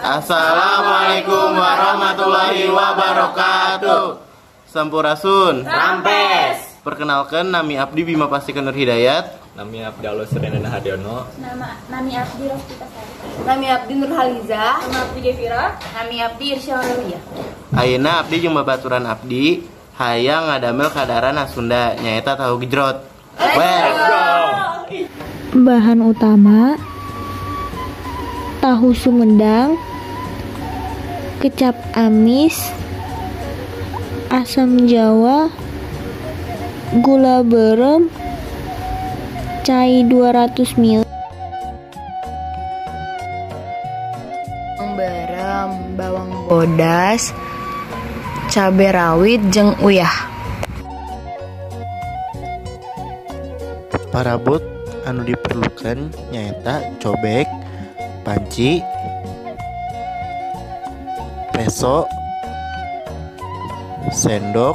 Assalamualaikum warahmatullahi wabarakatuh. Sampurasun. Rampes. Perkenalkan, nami abdi Bima Pastika Nur Hidayat. Nami abdi Alosrena Hadiono. Nami abdi Rospita Sari. Nami abdi Nurhaliza. Nami abdi Gevira. Nami abdi Irsya Aurelia. Ayeuna abdi jeung babaturan abdi hayang ngadamel kadaharan Sunda nyaeta tahu gejrot. Let's go. Bahan utama: tahu Sumedang, kecap amis, asam jawa, gula berem, cai 200 ml, bawang berem, bawang bodas, cabe rawit jeung uyah. Parabot anu diperlukan nyaeta cobek, panci, peso, sendok,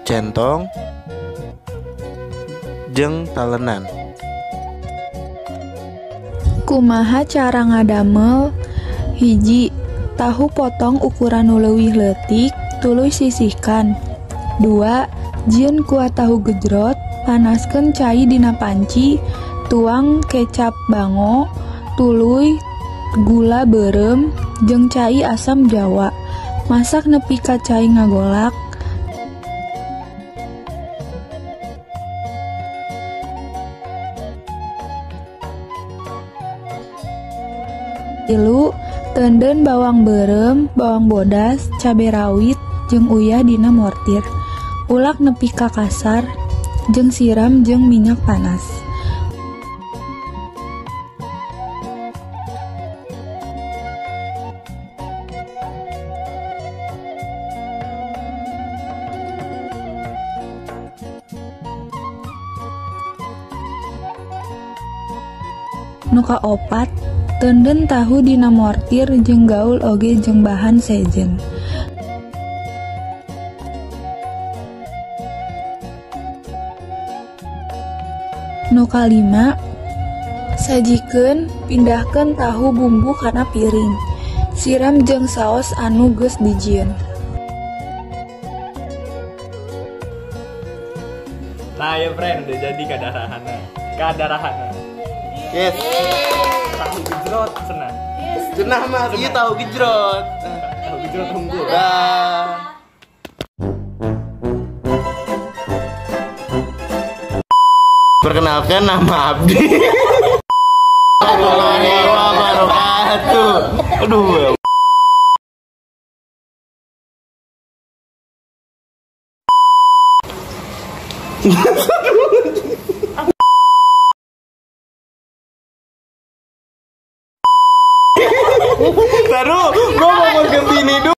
centong, jeung talenan. Kumaha cara ngadamel? Hiji, tahu potong ukuran nu leuwih leutik tuluy sisihkan. 2, jieun kuah tahu gejrot, panaskeun cai dina panci, tuang kecap bango, tuluy gula beureum jeung cai asam jawa. Masak nepi ka cai ngagolak. Tilu, teundeun bawang beureum, bawang bodas, cabe rawit jeung uyah dina mortir. Ulak nepi ka kasar jeung siram jeung minyak panas. Nu kaopat, teundeun tahu dina mortir jeung gaul oge jeung bahan sejen. Nu kalima, sajikeun, pindahkeun tahu bumbu kana piring. Siram jeung saos anu geus dijieun. Nah ya friend, udah jadi kadarahanna. Kadarahanna. Yes. Tahu gejrot cenah. Yes. Cenah mah ieu tahu gejrot. Tahu gejrot unggul. Dah. Perkenalkan, nama abdi. Warahmatullahi wabarakatuh. Aduh. Taruh, gua mau ke sini dulu.